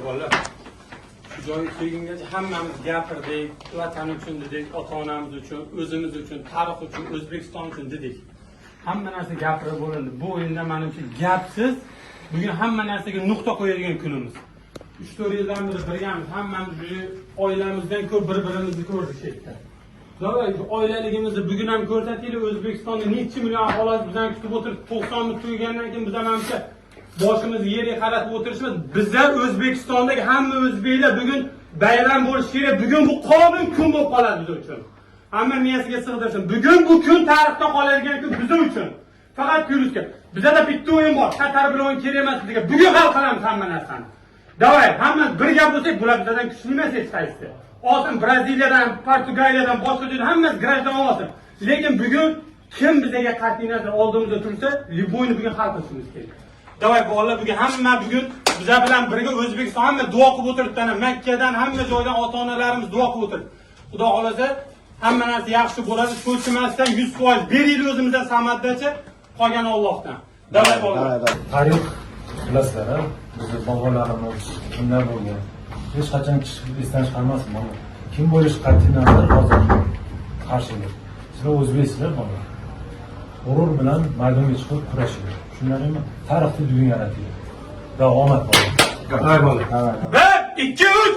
Bolalar, shu joyga kelgungacha hammamiz gapirdik, vatan uchun dedik, ota onamiz uchun, o'zimiz uchun, tarix uchun, O'zbekiston uchun dedik. Hamma narsa gapirib bo'lindi. Bu o'yinda, manimcha, gapsiz bugun hamma narsaga nuqta qo'yadigan kunimiz. 3-4 yildan beri birgamiz, hammamiz уже oilamizdan ko'p bir birimizni ko'rdik shu yerda. Давай, oilaligimizni bugun ham ko'rsataylik. O'zbekistonda necha million aholi bizani kutib o'tirib, 90 minut tugagandan keyin biz ham, manimcha, boshimizni yerga qaratib o'tirishimiz. Bizlar, O'zbekistondagi hamma o'zbeklar, bugun bayram bo'lishi kerak. Bugun bu qonun kun bo'lib qoladi biz uchun. Hamma miyasiga sig'dirsin. Bugun bu kun tarixda qoladigan kun biz uchun. Faqat plyusga. Bizada bitta o'yin bor. Qatar bilan o'yin kerak emas bizga. Bugun hal qilamiz hamma narsani. Давай, hamma birga bo'lsak, bular bizdan kuchli emas hech qaysisi. Olsin Braziliyadan, Portugaliyadan, boshqa joydan, hammasi граждан olsin. Lekin bugun kim bizga qat'iy nazar oldimizda tursa, любой ni bugun hal qilishimiz kerak. Давай, bolalar, bugun hamma, bugun bizlar bilan birga O'zbekiston hamma duo qilib o'tiribdi. Ana Makkadan, hamma joydan ota onalarimiz duo qilib o'tiribdi. Xudo xolasa, hamma narsa yaxshi bo'ladi. Cho'chimasdan 100% beraylik o'zimizdan samaddacha, qolgani Allohdan. Давай, bolalar. Tarix bilasizlar, a? Bizni bobolarimiz kimlar bo'lgan, hech qachon kishi esdan chiqarmasin bola. Kim bo'lishi qat'iy nazar, hozir qarshilik, sizlar o'zbeksizlar, bola, g'urur bilan maydonga chiqib kurashinglar, tushunarlimi? Tarixni bugun yaratinglar. Xudo omad, bola. Давай, bolalar. Bir, ikki, uch.